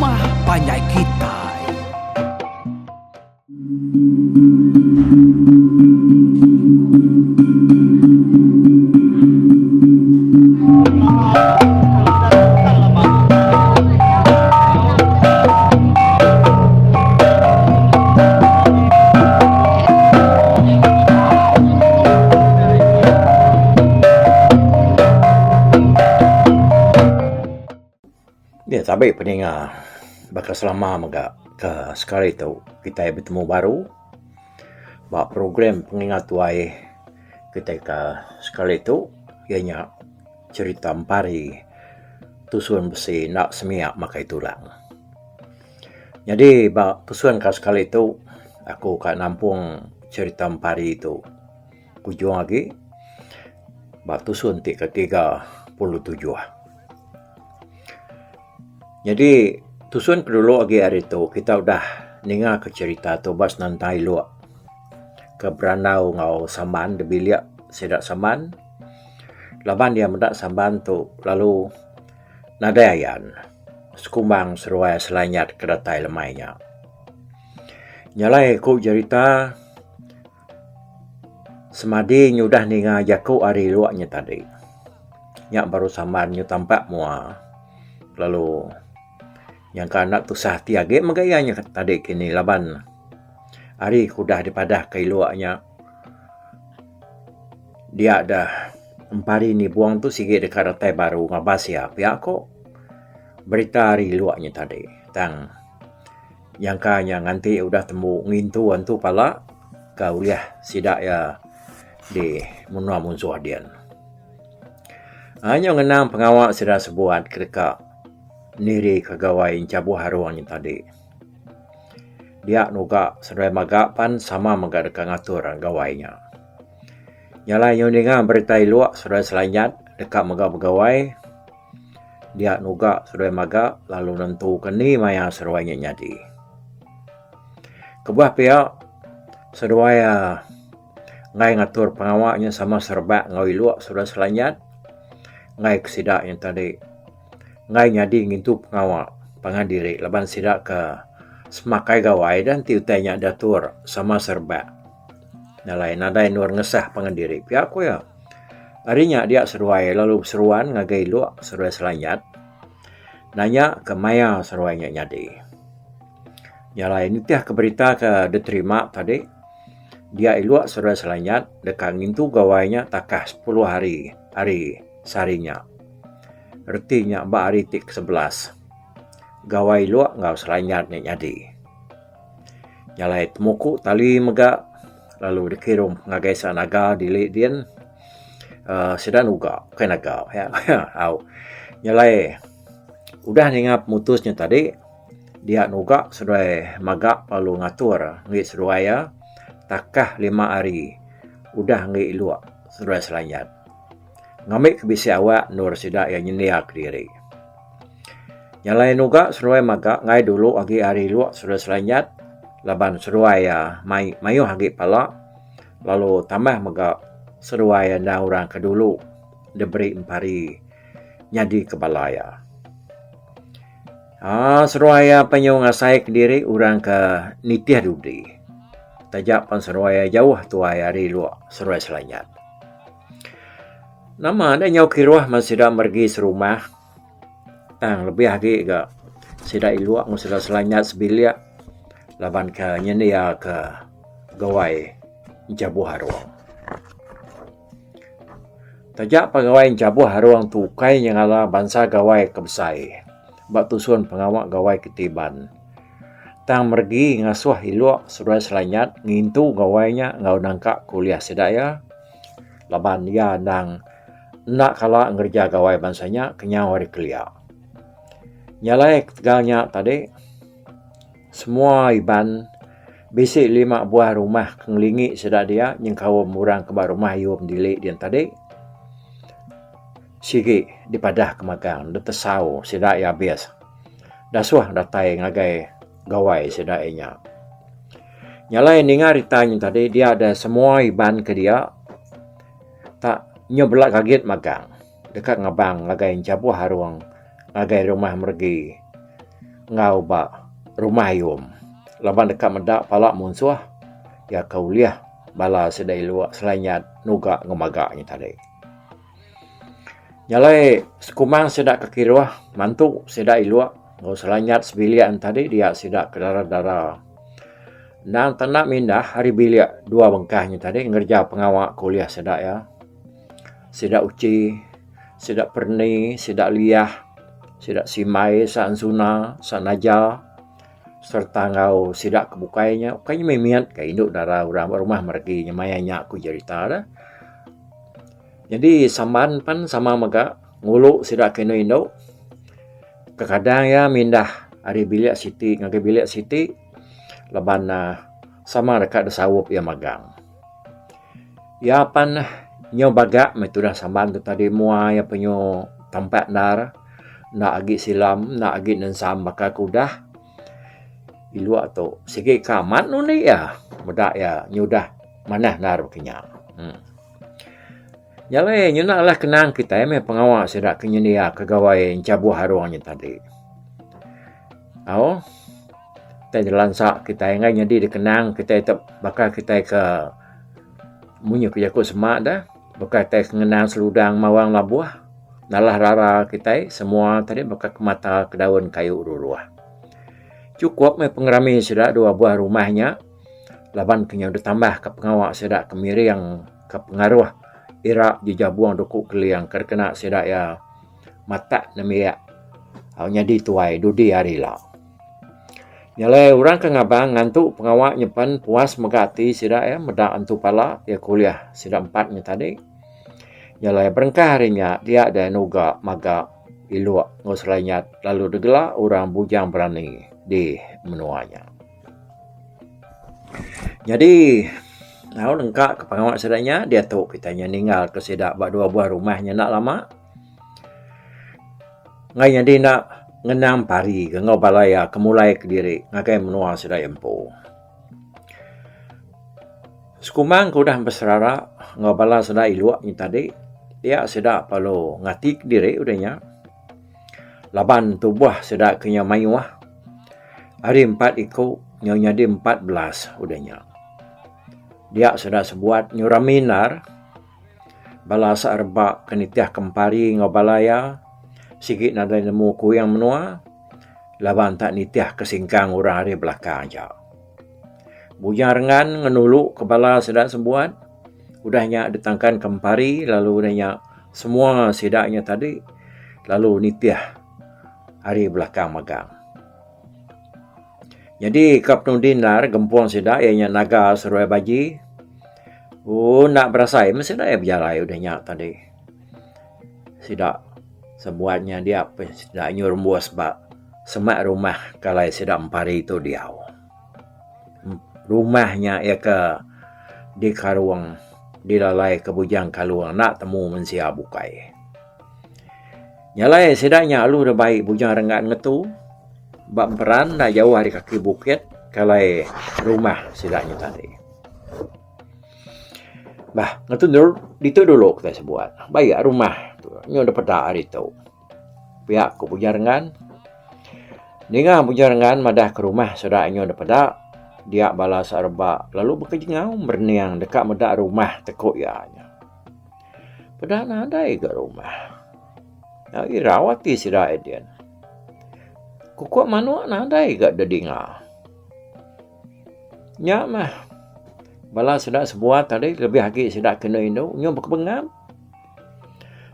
rumah panjai kitai. Dia tabi peninga baka selama mega ke sekali tu kitai betemu baru ba program pengingat tuai kitai ke sekali tu iya nya cherita empari tusun besi enda semia makai tulang. Nyadi ba tusun ka sekali tu aku ka nampung cherita empari tu ujung agi ba tusun ti ke 37. Nyadi tusun ke dulu agi ari tu kita udah ninga ke cherita tu ba senentang ilok ke berandau enggau samban da bilik sida samban laban iya meda samban tu lalu nadai ayan. Sekumbang seruai selanyat ke datai lemai nya. Nya alai ku jerita semadi nyudah ninga jaku ari luk nya tadi. Nya baru samban nyu tampak mua lalu nyangka enda tusah ati agi mega iya nya tadi kini laban ari ke udah dipadah ke iluk nya dia da empari nibung tu sigi deka datai baru ngabas iya pia ko. Berita ari iluk nya tadi tang nyangka nya nganti udah tembu ngintu antu pala ka ulih sida iya di menua munsuh din. Aaa nyau ngenang pengawa sida sebuat ke deka niri ka gawai enchabuh arung nya tadi. Dia nuga seduai maga pan sama mega deka ngatur gawai nya. Nya alai nyau ninga berita iluk seduai selanyat deka mega begawai. Dia nuga seduai maga lalu nentuka ni maya seduai nya nyadi. Kebuah pia seduai uhh enggai ngatur pengawa nya sama serebak enggau ilok seduai selanyat enggai ke sida nya tadi enggai nyadi ngintu pengawa pangan diri laban sida ke semakai gawai da enti utai nya diatur sama serebak. Nya alai nadai endur ngesah pangan diri pia ku iya. Ari nya dia seduai lalu beseruan ngagai ilok seduai selanyat nanya ke maya seduai nya nyadi. Nya alai nitih ke berita ke diterima tadi dia ilok seduai selanyat deka ngintu gawai nya takah sepuluh hari ari sehari nya. Reti nya ba hari ti ke sebelas gawai ilok enggau selanyat nya nyadi. Nya alai temuku tali mega lalu dikirum ngagai sa naga dili din uhh sida nuga bukai naga au. Nya alai udah ninga pemutus nya tadi dia nuga seduai maga lalu ngatur ngi seduai iya takah lima hari udah ngi ilok seduai selanyat. Ngambi ke bisi awak endur sida iya nyendia kediri. Nya alai nuga seduai maga enggai dulu agi ari ilok seduai selanyat laban seduai iya mai mayuh agi pala lalu tambah mega seduai iya endang orang ke dulu diberi empari nyadi ke bala iya. Aaa seduai iya penyu ngasai kediri orang ke nitih dudi taja pan seduai iya jauh tuai ari ilok seduai selanyat. Nama enda nyau kiruh men sida meregi serumah. Tang lebih agi ga sida ilok enggau sida selanyat sebilik laban ke nyendia ke gawai enchabuh arung. Taja pa gawai enchabuh arung tu ukai nyengala bansa gawai ke besai ba tusun pengawa gawai ke Iban. Tang meregi ngasuh ilok seduai selanyat ngintu gawai nya enggau nangka ke ulih sida iya laban iya endang Enda kala ngereja gawai bansa nya kenyau ari kelia. Nya alai ketegal nya tadi semua Iban bisi lima buah rumah ke ngelingi sida dia nyengkaum orang ke ba rumah Yum dili din tadi sigi dipadah ke magang ditesau sida iya abis dasuh datai ngagai gawai sida iya nya. Nya alai ninga rita nya tadi dia da semua Iban ke dia. Tak nyu bela gagit magang deka ngabang ngagai enchabuh arung ngagai rumah meregi. Enggau ba rumah ayum laban deka meda pala munsuh iya ke ulih bala sida iluk selanyat nuga enggau maga nya tadi. Nya alai sekumang sida ke kiruh mantu sida iluk enggau selanyat sebilik ne tadi dia sida ke dara-dara. Endang tanda mindah ari bilik dua bengkah nya tadi ngereja pengawa ke ulih sida iya. Sida uchi, sida perni, sida liah, sida simbai, sa ensuna, sa naja sereta enggau sida ke bukai nya ukai nya mimit ka indu dara orang ba rumah meregi nya maya nya ku jerita ne. Nyadi samban pan sama mega ngulu sida ke indu indu kekadang iya mindah ari bilik siti ngagai bilik siti laban ne sama deka disaup iya magang. Iya pan nyau baga meh tudah samban tu tadi mua iya penyu tampak endar enda agi silam enda agi nensam baka ke udah. Iluk tu sigi ka amat nundi iya meda iya nyudah manah endar baka nya. uhh Nya alai nyuna alah kenang kitai meh pengawa sida ke nyendia ke gawai enchabuh arung nya tadi. Au tai ngelansa kitai enggai nyadi dikenang kitai tu baka kitai ke munyi ku jaku sema da baka kitai ke ngenang seludang mawang labuh nalah rara kitai semua tadi baka ke mata ke daun kayu ruruh. Chukup meh pengerami sida dua buah rumah nya laban ke nyau ditambah ka pengawa sida ke miring ke pengaruh ira jejabung duku keling ke dikena sida iya. Matak nembiak nyadi tuai dudi hari ila. Nya alai orang ke ngabang ngantu pengawa nyepen puas mega ati sida iya meda antu pala iya ke ulih sida empat nya tadi. Nya alai berengkah ari nya dia deh nuga maga iluk enggau seranyat lalu degela orang bujang berani di menua nya. Nyadi au nengka ke pengawa sida nya diatu kitai nya ninggal ke sida ba dua buah rumah nya enda lama. Enggai nyadi enda ngenang pari ke enggau bala iya ke mulai kediri ngagai menua sida iya empu. Sekumbang ke udah beserara enggau bala sida iluk nya tadi dia sida perlu ngati kediri udah nya laban tubuh sida ke nya mayuh ari empat iku nyau nyadi 14 udah nya. Dia sida sebuat nyau rami endar. Bala asa reba ke nitih ke empari enggau bala iya sigi nadai nemu kuing menua laban tak nitih ke singkang orang ari belakang aja. Bujang Rengan ngenulu ke bala sida sebuat udah nya ditangkan ke empari lalu udah nya semua sida nya tadi lalu nitih ari belakang magang. Nyadi ka penudi endar gempung sida iya nya naga seruai baji ooh enda berasai meh sida iya bejalai udah nya tadi. Sida sebuat nya dia peh sida nyu rembus ba semak rumah ke alai sida empari tu diau. Rumah nya iya ke dikarung dilalai ke Bujang Kalung enda temu mensia bukai. Nya alai sida nya alu da bai Bujang Renggat ngetu ba emperan enda jauh ari kaki bukit ke alai rumah sida nya tadi. Bah ngetu ditu dulu kitai sebuat bai rumah tu nyau da peda ari tu. Pia ku Bujang Renggan. Ninga Bujang Renggan madah ke rumah sida nyau da peda dia bala sereba lalu bekejengau merening deka meda rumah teku iya nya. Peda nadai ga rumah. Irau ati sida iya din. Kukuk manuk nadai ga dedinga. Nya mah bala sida sebuat tadi lebih agi sida ke indu indu nyau bekebengap.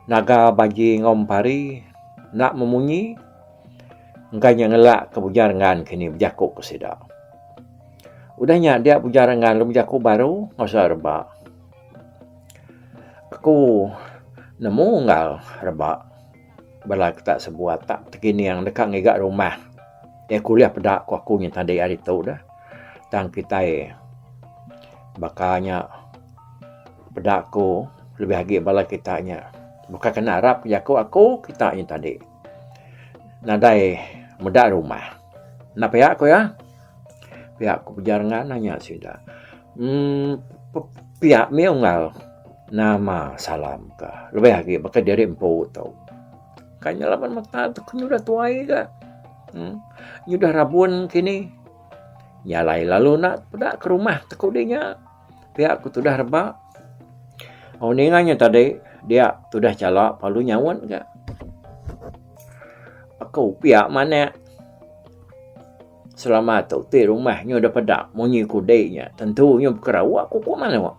Naga baji enggau empari enda memunyi engka nya ngelak ke Bujang Rengan kini bejaku ke sida. Udah nya dia Bujang Rengan lalu bejaku baru enggau sida reba. Aku nemu unggal reba bala kita sebuat tak tekining deka ngiga rumah iya ke ulih peda ku aku nya tadi hari tu dah. Tang kitai baka nya peda ku lebih agi bala kita nya baka kena arap jaku aku kita nya tadi nadai meda rumah. Enda pia ku iya. Pia ku Pejar ngan nanya sida. Emm pia mih unggal nama salam ka lebih agi baka diri empu tu. Ka nya laban mata tu ke nyudah tuai ga. Nyudah rabun kini. Nya alai lalu enda peda ke rumah teku di nya. Pia ku tudah reba. Au ninga nya tadi dia tudah chala lalu nyaut ga. Aku pia manak selama tu ti rumah nyu da peda munyi kudi nya tentu nyu bekerawak ku ku manuk.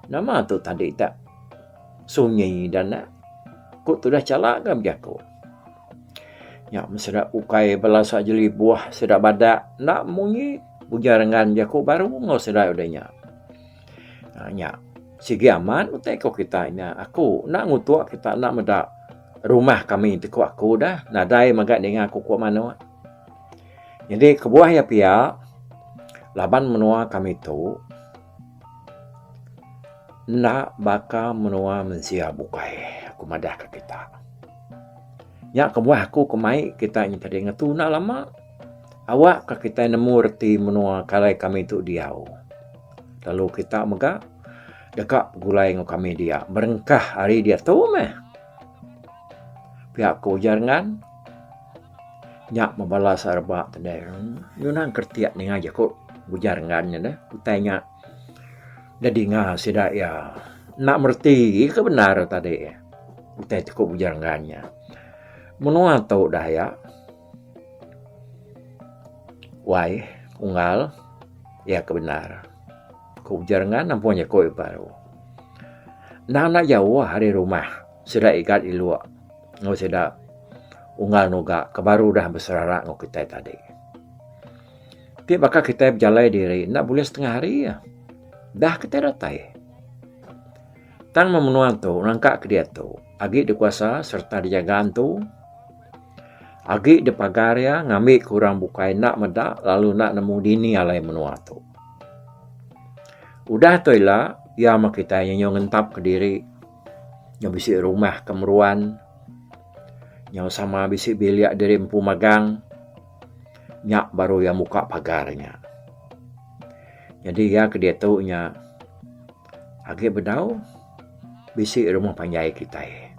Nama tu tadi tak sunyi da anak ku tudah chala ga bejaku. Nya meh sida ukai bala sida jelibuh sida badak enda munyi ujar rengan jaku baru enggau sida udah nya. uhh Nya sigi amat utai ku kita nya aku enda ngutuk kita enda meda rumah kami ti ku aku dah nadai mega ninga ku ku manuk. Nyadi kebuah iya pia laban menua kami tu enda baka menua mensia bukai aku madah ka kita. Nya kebuah aku ke mai kita nya tadi ngetu enda lama awak ka kitai nemu reti menua ke alai kami tu diau. Lalu kita mega deka begulai enggau kami dia berengkah ari diatu meh. Pia ku ujar ngan nya meh bala sereba tedei nyunang keretik ninga jaku ujar ngan nya deh utai nya da dinga sida iya enda mereti ke bendar tadi. Utai ti ku Bujang Enggan nya. Menua tu dah iya wai unggal iya ke bendar. Ku Bujang Enggan nampung jaku iya baru. Endang enda jauh ari rumah sida igat iluk enggau sida unggal nuga ke baru udah beserara enggau kitai tadi. Ti baka kitai bejalai diri enda bulih setengah hari iya. Dah kitai datai. Tang meh menua tu nangka ke diatu agi dikuasa sereta dijaga antu agi dipagar iya ngambi ke orang bukai enda meda lalu enda nemu dini alai menua tu. Udah tu ila iya meh kitai nyu ngentap kediri nyu bisi rumah ke meruan nyau sama bisi bilik diri empu magang nya baru iya muka pagar nya. Nyadi iya ke diatu nya. Agi bedau bisi rumah panjai kitai.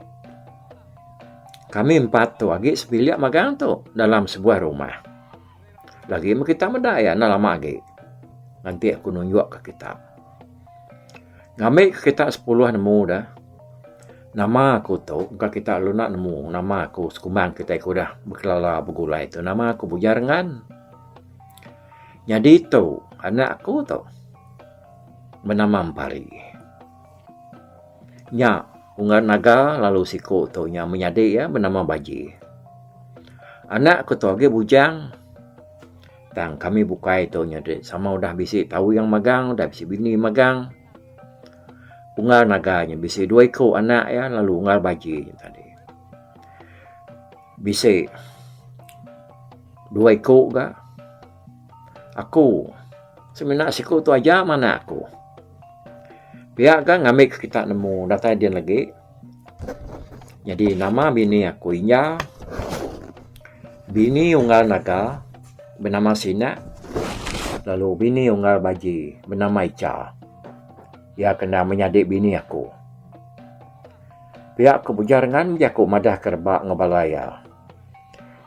Kami empat tu agi sebilik magang tu dalam sebuah rumah. Lagi meh kita meda iya enda lama agi. Nganti aku nunjuk ka kita. Ngambi ka kita sepuluh nemu da nama aku tu engka kita lalu enda nemu nama aku sekumbang kitai ke udah bekelala begulai tu nama aku Bujar Enggan. Nyadi tu anak aku tu. Benama Empari. Nya Unggal Naga lalu siku tu nya menyadi iya benama Baji. Anak ku tu agi bujang tang kami bukai tu nyadi sama udah bisi tawing magang udah bisi bini magang. Unggal Naga nya bisi dua iku anak iya lalu Unggal Baji nya tadi. Bisi dua iku ga. Aku semina siku tu aja meh anak aku. Pia ga ngambi ke kita nemu datai din lagi. Nyadi nama bini aku Inja, bini unggal Naga benama Sinak lalu bini unggal Baji benama Icha. Iya ke endang menyadi bini aku. Pia ku Bujang Rengan bejaku madah ke reba enggau bala iya.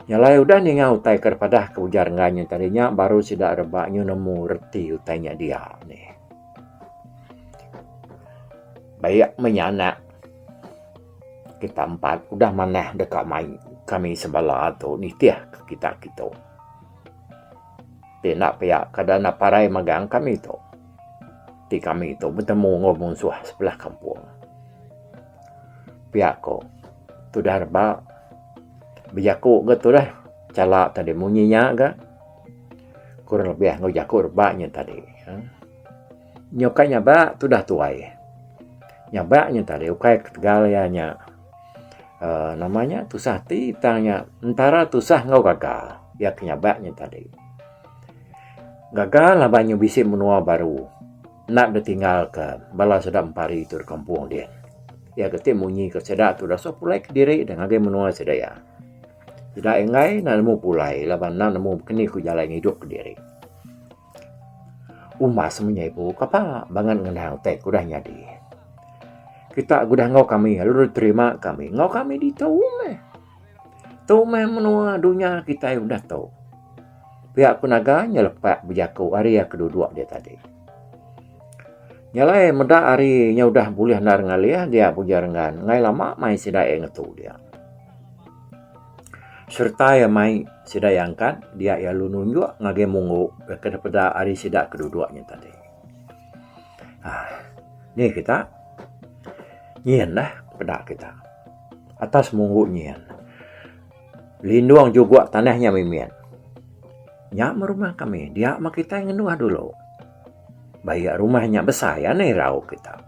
Nya alai udah ninga utai ke dipadah ke ujar enggai nya tadi nya baru sida reba nyu nemu reti utai nya dia nih. Baik meh nya anak kita empat udah manah deka mai kami sebala tu nitih ke kita kitu. Ti enda pia kada enda parai magang kami tu. Ti kami tu betemu enggau munsuh sebelah kampung. Pia ko tudah reba bejaku ga tudah chala tadi munyi nya ga kurang lebih enggau jaku reba nya tadi. Nyau ka nyaba tudah tuai. Nyaba nya tadi ukai ketegal iya nya uhh nama nya tusah ati tang nya entara tusah enggau gaga iya ke nyaba nya tadi. Gaga laban nya bisi menua baru. Enda ditinggal ke bala sida empari tu da kampung din. Iya ke ti munyi ke sida tu dasuh pulai kediri da ngagai menua sida iya. Sida enggai enda nemu pulai laban enda nemu keni ku jalai ngidup kediri. Umbas meh nya ibu kapa bangat ngenang utai ke udah nyadi. Kita ke udah enggau kami lalu diterima kami enggau kami ditu meh. Tu meh menua dunya kitai udah tu. Pia ku Naga nyelepak bejaku ari iya ke duduk dia tadi. Nya alai meda ari nya udah bulih endar ngalih dia Bujang Renggan enggai lama mai sida iya ngetu dia. Sereta iya mai sida iya angkat dia iya lalu nunjuk ngagai munggu ke dipeda ari sida ke duduk nya tadi. Aaa ni kita nyin lah peda kita atas munggu nyin. Lindung juguk tanah nya mimit. Nya meh rumah kami dia meh kitai ngenduh dulu. Bayak rumah nya besai anih irau kita.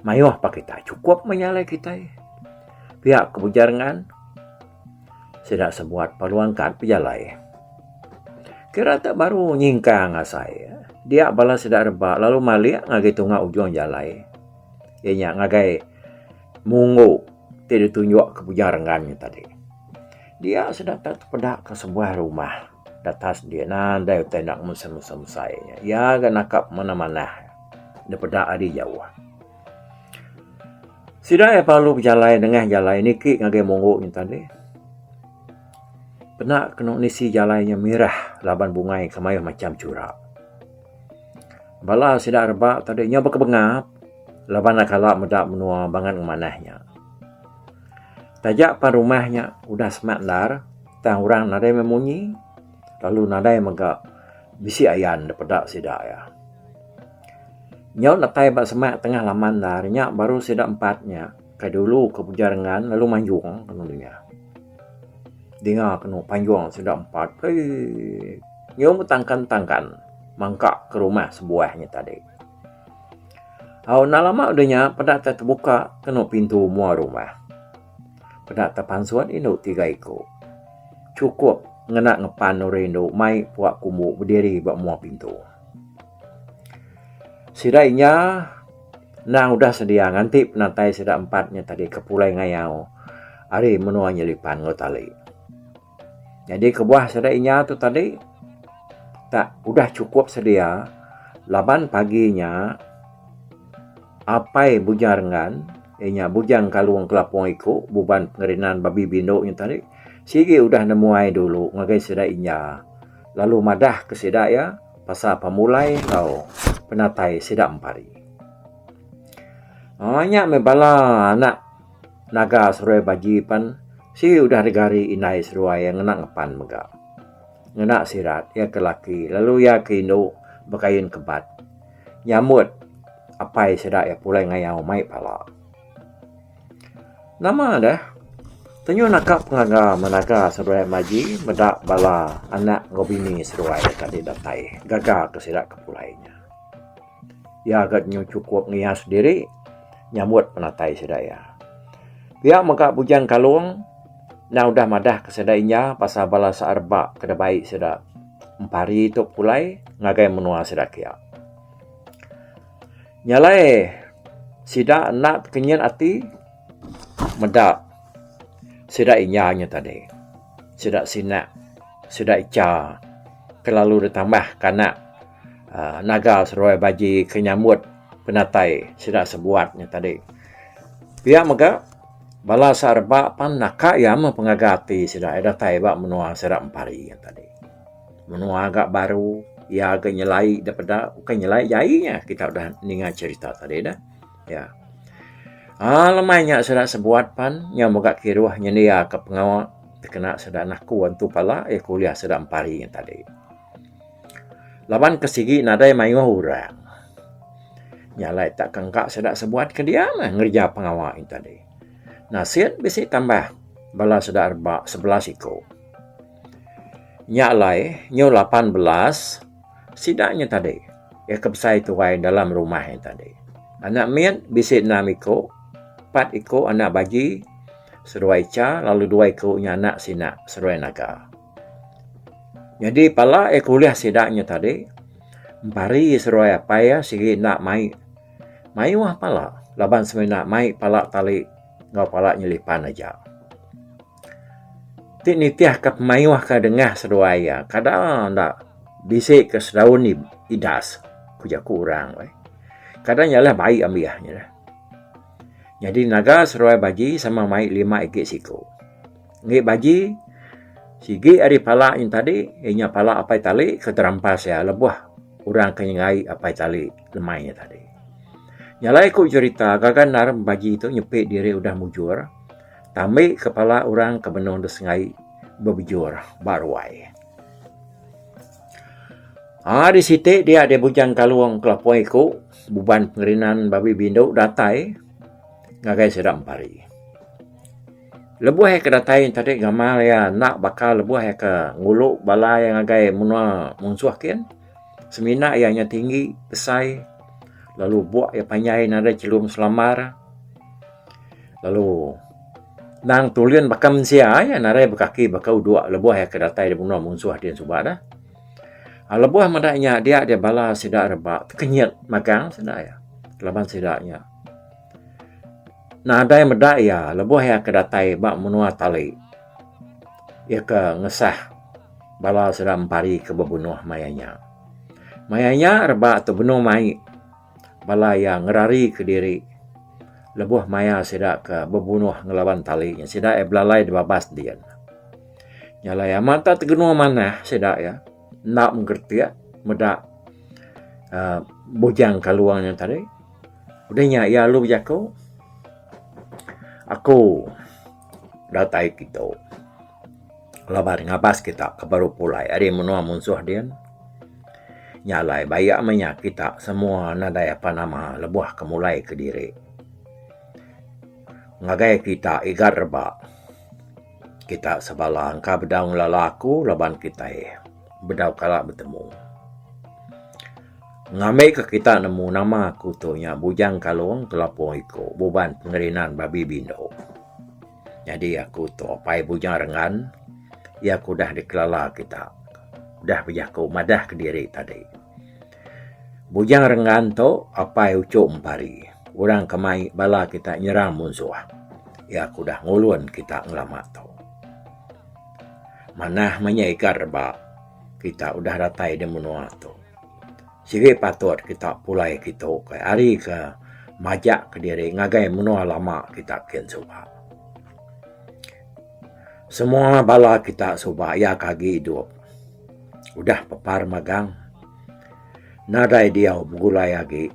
Mayuh pa kita chukup meh nya alai kitai. Pia ke ujar ngan sida sebuat perlu angkat pejalai. Kira te baru nyingkang asai dia bala sida reba lalu malik ngagai tunga ujung jalai iya nya ngagai munggu. ti ditunjuk ke Bujang Renggan nya tadi. Dia sida tak tepeda ke sebuah rumah datas dia nadai utai enda mesai-mesai nya. Iya ga naka manah-manah dipeda ari jauh. Sida iya perlu bejalai nengah jalai niki ngagai munggu nya tadi. Peda kenu nisi jalai nya mirah laban bungai ke mayuh macham chura. Bala sida reba tadi nyau bekebengap. Laban enda kala meda menua bangat ngemanah nya. Taja pan rumah nya udah semak endar tang orang nadai meh munyi lalu nadai mega bisi ayan da peda sida iya. Nyau datai ba semak tengah laman endar nya baru sida empat nya ke dulu ke Bujang Rengan lalu manjung kenu dinga. Dinga kenu panjung sida empat eii nyau betangkan-tangkan mangka ke rumah sebuah nya tadi. Au enda lama udah nya peda te tebuka kenu pintu mua rumah. Peda te pansut indu tiga iku. Chukup ngena ngepan orang indu mai pua kumbu bediri ba mua pintu. Sida inya endang udah sedia nganti penatai sida empat nya tadi ke pulai ngayau ari menua Nyelipan enggau Tali. Nyadi kebuah sida inya tu tadi tak udah chukup sedia laban pagi nya apai Bujang Renggan iya nya Bujang Kalong Kelapong Iku buban pengerinan babi bindu nya tadi sigi udah nemuai dulu ngagai sida inya lalu madah ke sida iya pasal pemulai enggau penatai sida empari. Aaa nya meh bala anak Naga seruai baji pan sigi udah digari indai seruai iya ngena ngepan mega. Ngena sirat iya ke laki lalu iya ke indu bekain kebat. Nyambut apai sida iya pulai ngayau mai pala. Nama deh tenyu naka pengaga menaga seruai baji meda bala anak enggau bini seruai iya tadi datai gaga ke sida ke pulai nya. Iya ga nyu chukup ngias diri nyambut penatai sida iya. Pia mega Bujang Kalong enda udah madah ke sida inya pasal bala searba ke dibai sida empari tu pulai ngagai menua sida kiya. Nya alai sida enda tekenyit ati meda sida inya nya tadi. Sida sinak, sida icha ke lalu ditambah ke anak. uhh naga seruai baji ke nyambut penatai sida sebuat nya tadi. Pia mega bala sareba pan naka iya meh pengaga ati sida datai ba menua sida empari nya tadi. Menua ga baru iya ga nyelai da peda bukai nyelai jai nya kita udah ninga cherita tadi dah. Ya. uhh lemai nya sida sebuat pan nyau mega kiruh nyendia ka pengawa dikena sida naku antu pala iya ke ulih sida empari nya tadi. Laban ke sigi nadai mayuh orang. Nya alai tak kengka sida sebuat ke dia meh ngereja pengawa nya tadi. Nasit bisi tambah bala sida reba 11 iku. Nya alai nyu 18 sida nya tadi iya ke besai tuai dalam rumah nya tadi. Anak mit bisi enam iku, empat iku anak baji seduai icha lalu dua iku nya anak sina seduai naga. Nyadi pala iya ke ulih sida nya tadi empari seduai apai iya sigi enda mai mayuh pala laban semina mai pala tali enggau pala nyelipan aja. Ti nitih ka pemayuh ka dengah seduai iya kada enda bisi ke sedaun idas ku jaku orang. Kada nya lah bai ambih nya. Nyadi naga seduai baji sama mai lima igi siku. Enggi Baji sigi ari pala nyin tadi iya nya pala Apai Tali ke terampas iya lebuh orang ke nyengai Apai Tali lemai nya tadi. Nya alai ku jerita gaga endar Baji tu nyepi diri udah mujur tambi ke pala orang ke benung disengai bebejur ba ruai. Hari siti dia deh Bujang Kalong Kelapoi ku buban pengerinan babi bindu datai ngagai sida empari. Lebuh iya ke datai tadi gamal iya enda baka lebuh iya ke ngulu bala iya ngagai menua munsuh kin. Semina iya nya tinggi besai lalu buk iya panjai nadai chelum selambar lalu endang tulin baka mensia iya nadai bekaki baka udok lebuh iya ke datai da menua munsuh din suba dah. Lebuh meda nya dia deh bala sida rebak tekenyit magang sida iya laban sida nya. Nadai meda iya lebuh iya ke datai ba menua Tali. Iya ke ngesah bala sida empari ke bebunuh maya nya. Maya nya reba tu benung mai bala iya ngerari kediri lebuh maya sida ke bebunuh ngelaban Tali nya. Sida iya belalai da babas din. Nya alai amat tak tegenung manah sida iya enda menggeretik meda uhh Bujang Kalong nya tadi. Udah nya iya lalu bejaku, Aku datai kitu laban ngabas kita ke baru pulai ari menua munsuh din. Nya alai bayak meh nya kita semua nadai apa nama lebuh ke mulai kediri. Ngagai kita igat reba kita sebala engka bedau ngelala aku laban kitai bedau kala betemu. Ngambika kita nemu nama aku tu nya Bujang Kalong Kelapong Iko Buban Pengerinan Babi Bindu. Nyadi aku tu apai Bujang Renggan iya ke udah dikelala kita udah bejaku madah kediri tadi. Bujang Renggan tu apai uchu Empari orang ke mai bala kita nyerang munsuh iya ke udah ngulun kita ngelama tu. Manah meh nya igat reba kita udah datai di menua tu. Sigi patut kita pulai kitu ke ari ke majak kediri ngagai menua lama kita kin suba. Semua bala kita suba iya ke agi idup udah pepar magang nadai diau begulai agi.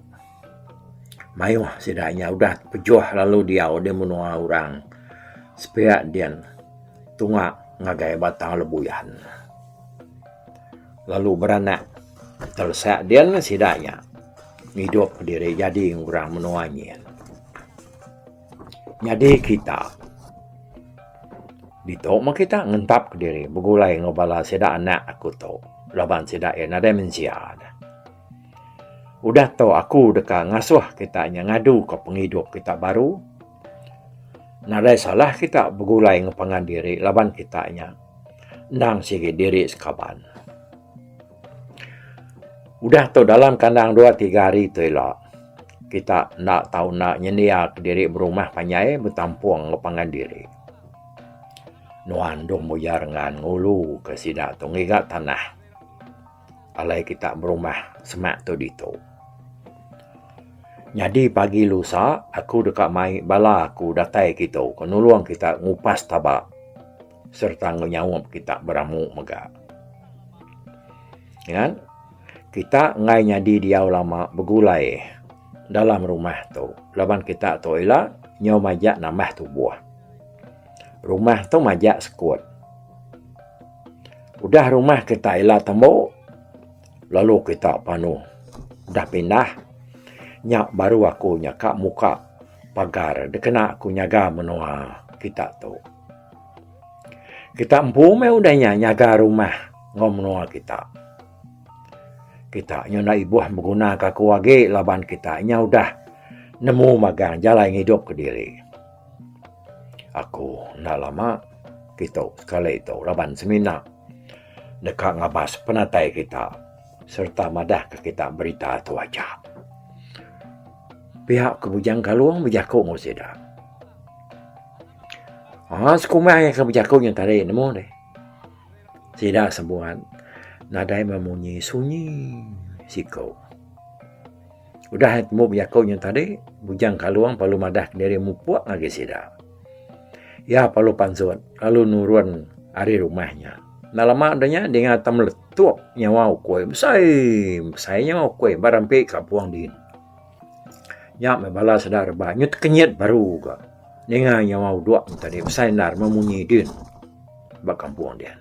Mayuh sida nya udah pejuh lalu diau di menua orang sepiak din tunga ngagai Batang Lebuyan. Lalu beranak telesak din sida nya ngidup diri jadi orang menua nyin. Nyadi kita ditu meh kita ngentap diri begulai enggau bala sida anak aku tu laban sida iya nadai mensia. Udah tu aku deka ngasuh kita nya ngaduka pengidup kita baru. Nadai salah kita begulai enggau pangan diri laban kita nya endang sigi diri sekaban. Udah tu dalam kandang dua tiga hari tu ila kita enda tau enda nyendiaka diri berumah panjai betampung enggau pangan diri. Nuan dong muyar ngan nguluka sida tu ngiga tanah. Alai kita berumah semak tu ditu. Nyadi pagi lusa aku deka mai bala aku datai kitu ke nulung kita ngupas taba sereta enggau nyaup kita beramu mega. Ngan kita enggai nyadi diau lama begulai dalam rumah tu laban kita tu ila nyau majak nambah tubuh. Rumah tu majak sekut. Udah rumah kita ila tembu lalu kita panu udah pindah nya baru aku nya ka muka pagar dikena aku nyaga menua kita tu. Kita empu meh udah nya nyaga rumah enggau menua kita. Kita nya enda ibuh beguna ka aku agi laban kita nya udah nemu magang jalai ngidup kediri. Aku enda lama kitu sekali tu laban semina deka ngabas penatai kita sereta madahka kita berita tu aja. Pia ke Bujang Kalong bejaku enggau sida. Aaa sekumbai ke bejaku nya tadi nemu deh. Sida sebuat nadai memunyi sunyi siku. Udah tembu bejaku nya tadi, Bujang Kalong perlu madah kediri mupuk ngagai sida. Iya perlu pansut lalu nurun ari rumah nya. Enda lama udah nya dinga tau meletup nyawa ukui besai besai nyawa ukui ba rampi kampung din. Nya meh bala sida rebak nyu tekenyit baru ga ninga nyawa udok ne tadi besai endar memunyi din ba kampung din.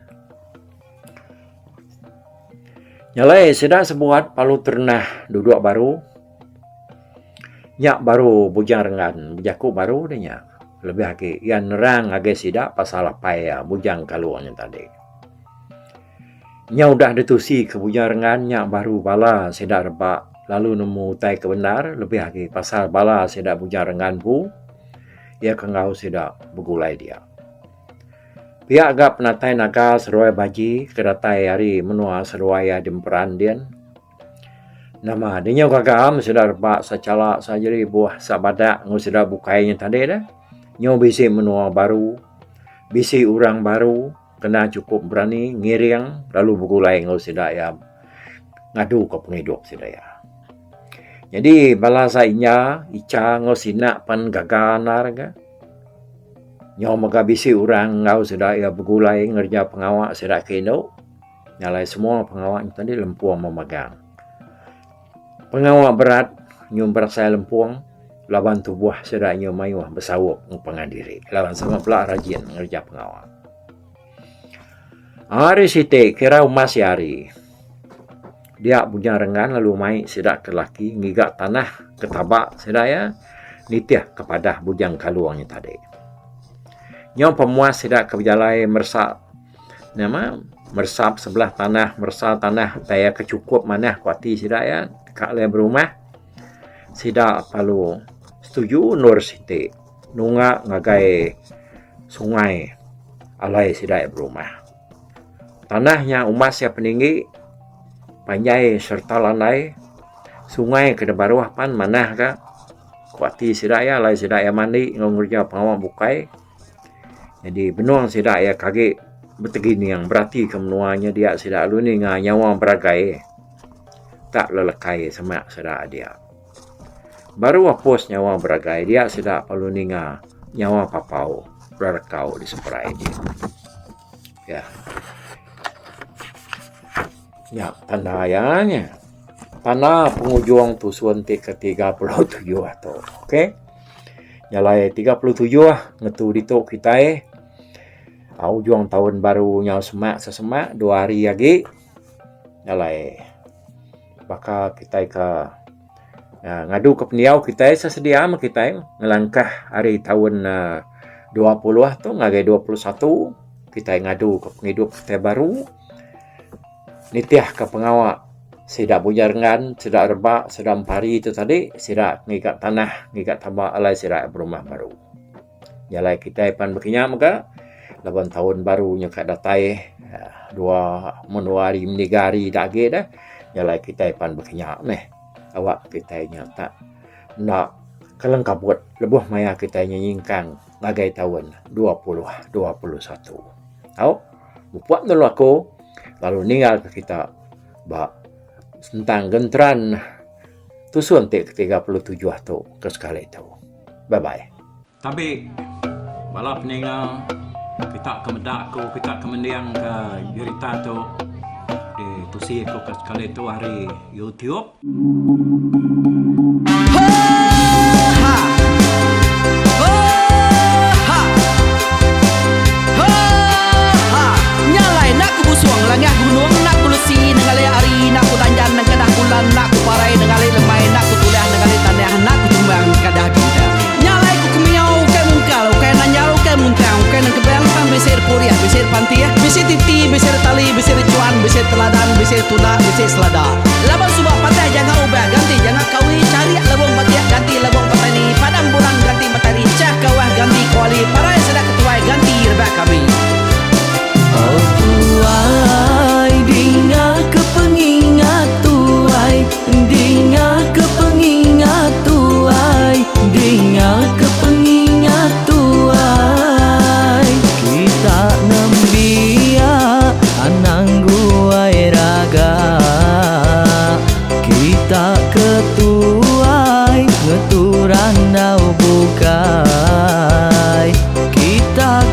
Nya alai sida sebuat perlu terenah dudok baru. Nya baru Bujang Renggan bejaku baru deh nya. Lebih agi iya nerang ngagai sida pasal apai iya Bujang Kalong nya tadi. Nya udah ditusi ke Bujang Renggan nya baru bala sida rebak lalu nemu utai ke bendar lebih agi pasal bala sida Bujang Renggan empu iya ke enggau sida begulai dia. Pia ga penatai naga seduai Baji ke datai ari menua seduai iya di Emperan din. Nama deh nyau gaga meh sida rebak sechala sajeri buah sabadak enggau sida bukai nya tadi deh. Nyau bisi menua baru, bisi orang baru kena chukup berani ngiring lalu begulai enggau sida iya ngadu ka pengidup sida iya. Nyadi bala sa inya icha enggau sina pan gaga andar ga. Nyau mega bisi orang enggau sida iya begulai ngereja pengawa sida ke indu. Nya alai semua pengawa nya tadi lempung memegang. Pengawa berat nyum berasai lempung laban tubuh sida nyau mayuh besaup enggau pangan diri laban sama bela rajin ngereja pengawa. Hari siti kira umas hari dia Bujang Rengan lalu mai sida ke laki ngiga tanah ke taba sida iya nitih ke padah Bujang Kalong nya tadi. Nyau pemuas sida ke bejalai meresa Nama meresap sebelah tanah meresa tanah utai iya ke chukup manah ku ati sida iya ka alai berumah sida perlu setuju endur siti nunga ngagai sungai alai sida iya berumah. Tanah nya umbas iya peninggi panjai sereta landai sungai ke da baruh pan manah ga ku ati sida iya alai sida iya mandi enggau ngereja pengawa bukai. Nyadi benung sida iya ke agi betegining beratika menua nya dia sida lalu ninga nyawa beragai tak lelekai semak sida dia. Baru apus nyawa beragai dia sida perlu ninga nyawa papau berekau di seberai dia. Ya. Nya tanda iya nya. Tanda pengujung tusun ti ke 37 tu. Okey. Nya alai 37 ngetu ditu kitai ujung taun baru nyau semak sesemak dua hari agi nya alai baka kitai ke ngadu ke pendiau kitai sesedia meh kitai ngelangkah ari taun uhh 20 tu ngagai 21 kitai ngadu ke pengidup kitai baru. Nitihka pengawa sida Bujang Renggan, sida Rebak, sida Empari tu tadi sida ngiga tanah ngiga taba alai sida berumah baru. Nya alai kitai pan bekinya mega laban taun baru nya ka datai uhh dua mun dua hari meniga hari da agi deh nya alai kitai pan bekinya meh awak kitai nya tak enda kelang kabut lebuh maya kitai nyingkang ngagai taun 2021. Au mupuk dulu aku. Lalu ninggalka kita ba sentang genteran tusun ti ke 37 tu ke sekali tu. Bye bye. Tabi bala peninga kita ke meda aku kita ke mending ke jerita tu di tusi aku ke sekali tu ari YouTube. Laban suba patah janga ubah ganti janga kawi charik lebung batik ganti lebung petani padam bulan ganti matari chah kawah ganti kuali parai sida ketuai ganti rebak kami. Oh tuai dinga ke pengingat tuai dinga ke pengingat tuai dinga ke pengingat tuai kita nembiak anang guai raga kita ke tuai ngetu randau bukai kita.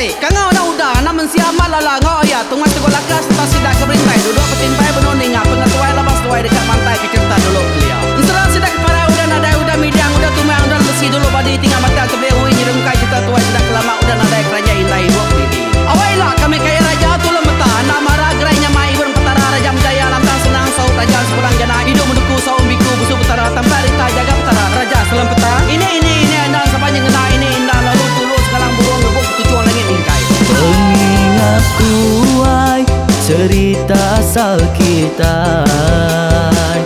Siti, kangau anak uda, anak mensia amat lala enggau aya Tungai Teguh Laka sereta sida ke berintai duduk betimpai benung ninga pengetuai laban seduai deka mantai ke cherita dulu kelia. Ensera sida ke parai udah nadai udah midang udah tumang udah lesi dulu badi tinggal batang tebeli ui nyerungkai cherita tuai sida ke lama udah nadai keranjai indai ibuk didi. Awai ila kami kaya raja tulung meta anak mara gerai nyamai ibun petara raja menjaya lantang senang saut raja sepulang jana idup menuku saum biku busu petara tampak rita jaga petara raja selam peta ini ini ini endang sapa nyengena ini enda lalu tulu sekalang burung ngebuk ketuchung langit mingkai. Pengingat tuai cerita asal kitai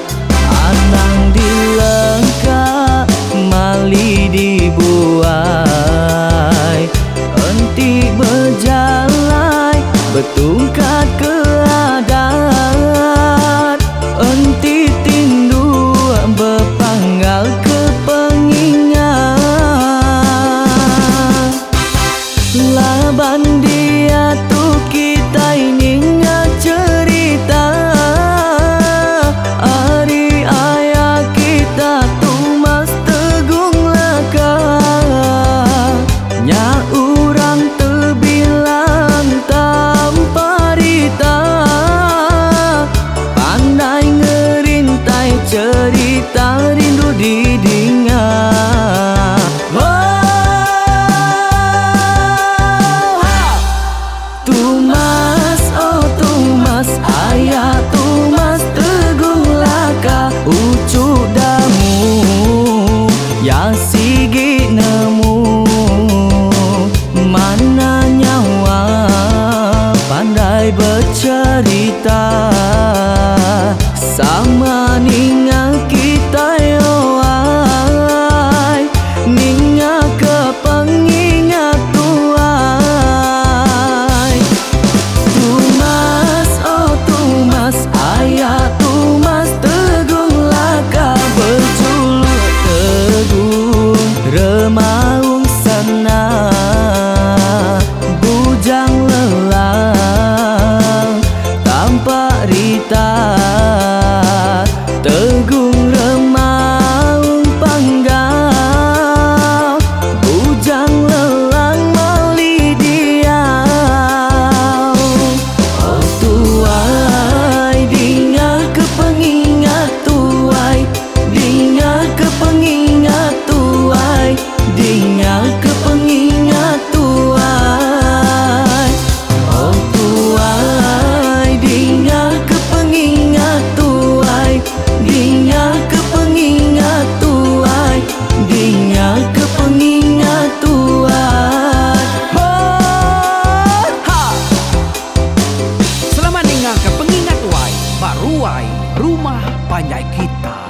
Anang dilengka mali dibuai Enti bejalai betungkat ke adat Enti tinduk bepanggal ke pengingat Laban diatu kitai ninga cherita Ari aya kita Tumas Tegung Laka Nya urang tebilang tanpa rita Pandai ngerintai cherita rindu didinga Oh ha! Tumas oh Tumas aya Tumas Teguh Laka uchu damu ya sigi nemu mana nyawa pandai becherita sama ninga kitai oai ninga ke pengingat tuai Tumas oh Tumas aya Tumas Teguh Laka bejuluk Teguh Remaung Sana Bujang Lelang Tampak Rita Tegung Remaung Panggau Bujang Lelang Mali Diau Oh tuai dinga ke pengingat tuai Dinga ke pengingat tuai Dinga ke pengingat tuai Oh tuai dinga ke pengingat tuai Dinga ke pengingat tuai Dinga ke pengingat tuai Oh ha! Selamat ninga ke pengingat tuai ba ruai rumah panjai kita.